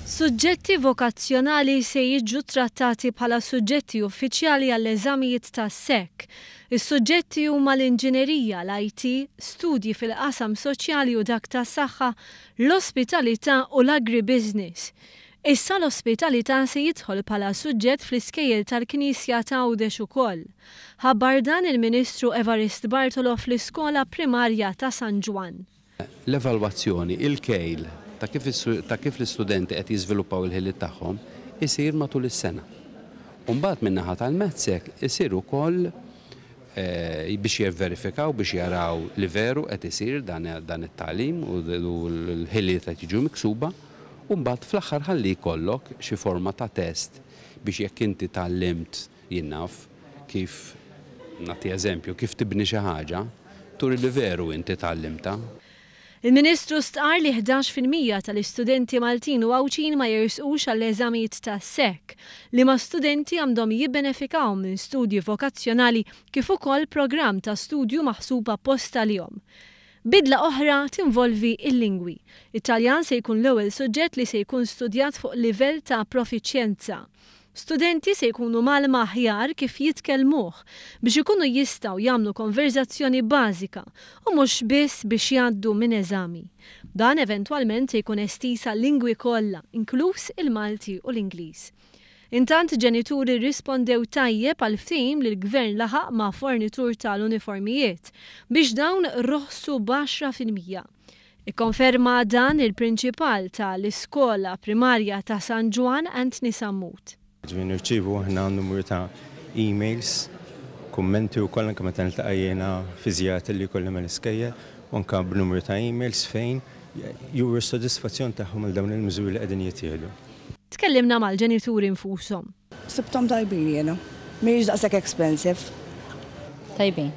Suġġetti vokazzjonali se jiġu trattati bħala suġġetti uffiċjali għall-eżamijiet tas-SEC. Is-suġġetti huma l-inġinerija, l-IT, studji fil-qasam soċjali u dak tas-saħħa, l-ospitalità u l-agribusiness. Issa l-ospitalità se jidħol bħala suġġett fl-iskejjel tal-Knisja t'Għawdex ukoll. Ħabbar dan il-Ministru Evarist Bartolo fl-Iskola Primarja ta' San Ġwann. L-evalwazzjoni, il-kejl ta' kif ta' kif l-istudenti qed jiżviluppaw il-ħiliet tagħhom isir matul is-sena. U mbagħad min-naħa tal-MATSEC isir ukoll biex jivverifikaw, biex jaraw li veru qed isir dan dan it-tagħlim u l-ħiliet qed jiġu miksuba u mbagħad fl-aħħar ħalli jkollok xi forma ta' test biex jekk inti tgħallimt Jien naf kif, nagħti eżempju, kif tibni xi ħaġa, turi li veru inti tgħallimtha. Il-Ministru stqarr li 11% tal-istudenti Maltin u Għawdxin ma jersqux għall-eżamijiet tas-SEC, liema studenti għandhom jibbenefikaw minn studji vokazzjonali kif ukoll programm ta' studju maħsub apposta għalihom. Bidla oħra tinvolvi l-lingwi. It-Taljan se jkun l-ewwel suġġett li se jkun studjat fuq livell ta' profiċjenza. Studenti se jkunu mgħallma aħjar kif jitkellmuh biex ikunu jistgħu jagħmlu konverżazzjoni bażika u mhux biss biex jgħaddu minn eżami. Dan eventwalment se jkun estiż għal-lingwi kollha, inkluż il-Malti u l-Ingliż. Intant ġenituri rrispondew tajjeb għall-ftehim li l-Gvern laħaq ma' fornitur tal-uniformijiet biex dawn roħsu b'10%. Ikkonferma dan il-Prinċipal ta' l-Iskola Primarja ta' San Ġwann Anthony Sammut. Ġifieri nirċievu aħna numru ta' emails, kummenti wkoll anke meta niltaqa' jiena fi żjarat li jkolli mal-iskejjel u anke b'numru ta' emails fejn juru s-sodisfazzjon tagħhom għal dawn il-miżuri li qegħdin jittieħdu. Tkellimna mal-ġenituri nfushom. Sibthom tajbin jiena. Mhijiex daqshekk expensive. Tajbin.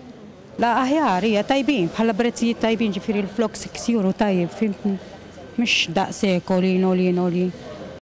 La aħjar, hija tajbin, bħala prezzijiet tajbin ġifieri l-flok 6 euro tajjeb, fhimtni? Mhux daqshekk għolin għolin għolin.